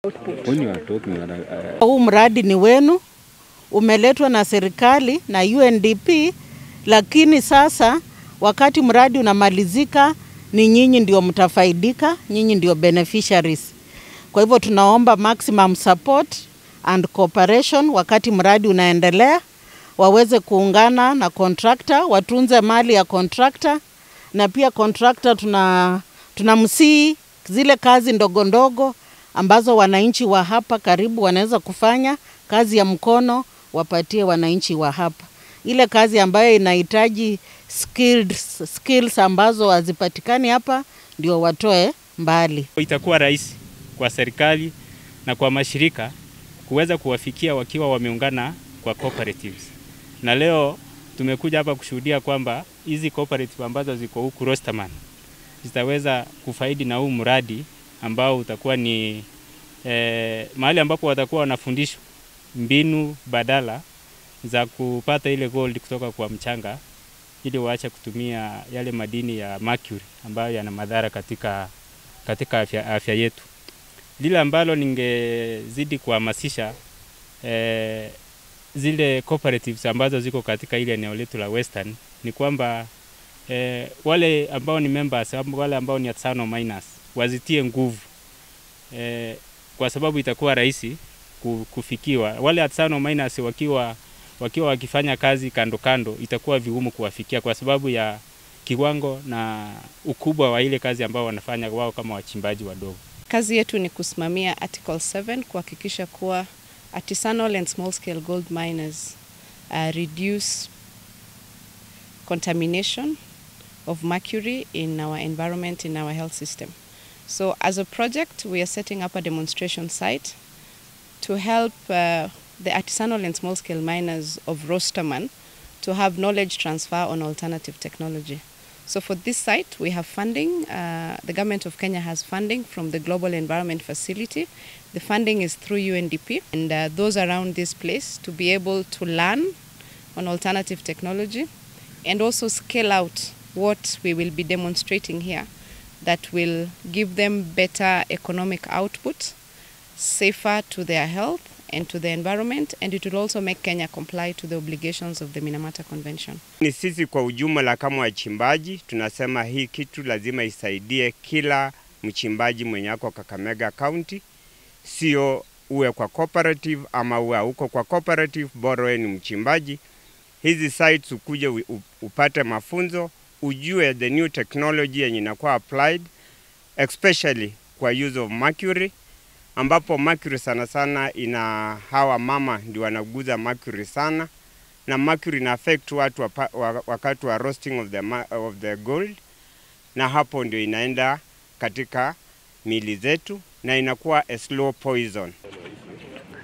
When you are talking, Huu mradi ni wenu, umeletwa na serikali na UNDP, lakini sasa wakati mradi unamalizika ni nyinyi ndio mtafaidika, nyinyi ndio beneficiaries. Kwa hivyo tunaomba maximum support and cooperation wakati mradi unaendelea, waweze kuungana na contractor, watunze mali ya contractor, na pia contractor tunamsihi zile kazi ndogo ndogo ambazo wananchi wa hapa karibu wanaweza kufanya, kazi ya mkono wapatie wananchi wa hapa. Ile kazi ambayo inahitaji skills ambazo hazipatikani hapa ndio watoe mbali. Itakuwa rahisi kwa serikali na kwa mashirika kuweza kuwafikia wakiwa wameungana kwa cooperatives. Na leo tumekuja hapa kushuhudia kwamba hizi cooperative ambazo ziko huku Rosterman zitaweza kufaidi na huu mradi ambao utakuwa ni mahali ambapo watakuwa wanafundishwa mbinu badala za kupata ile gold kutoka kwa mchanga ili waache kutumia yale madini ya mercury ambayo yana madhara katika afya yetu. Lile ambalo ningezidi kuhamasisha zile cooperatives ambazo ziko katika ile eneo letu la Western ni kwamba wale ambao ni members, wale ambao ni artisanal miners wazitie nguvu, kwa sababu itakuwa rahisi kufikiwa. Wale artisanal miners wakiwa wakifanya kazi kando kando itakuwa vigumu kuwafikia kwa sababu ya kiwango na ukubwa wa ile kazi ambao wanafanya wao kama wachimbaji wadogo. Kazi yetu ni kusimamia Article 7 kuhakikisha kuwa artisanal and small scale gold miners reduce contamination of mercury in our environment, in our health system. So as a project, we are setting up a demonstration site to help the artisanal and small scale miners of Rosterman to have knowledge transfer on alternative technology. So for this site, we have funding. The government of Kenya has funding from the Global Environment Facility. The funding is through UNDP, and those around this place to be able to learn on alternative technology and also scale out what we will be demonstrating here that will give them better economic output, safer to their health and to the environment, and it will also make Kenya comply to the obligations of the Minamata Convention. Ni sisi kwa ujumla kama wachimbaji tunasema hii kitu lazima isaidie kila mchimbaji mwenye ako Kakamega County, sio uwe kwa cooperative ama uwe huko kwa cooperative, bora wewe ni mchimbaji. Hizi sites ukuje upate mafunzo, ujue the new technology yenye inakuwa applied especially kwa use of mercury, ambapo mercury sana sana ina hawa mama ndio wanaguza mercury sana, na mercury ina affect watu wakati wa roasting of the gold, na hapo ndio inaenda katika mili zetu na inakuwa a slow poison.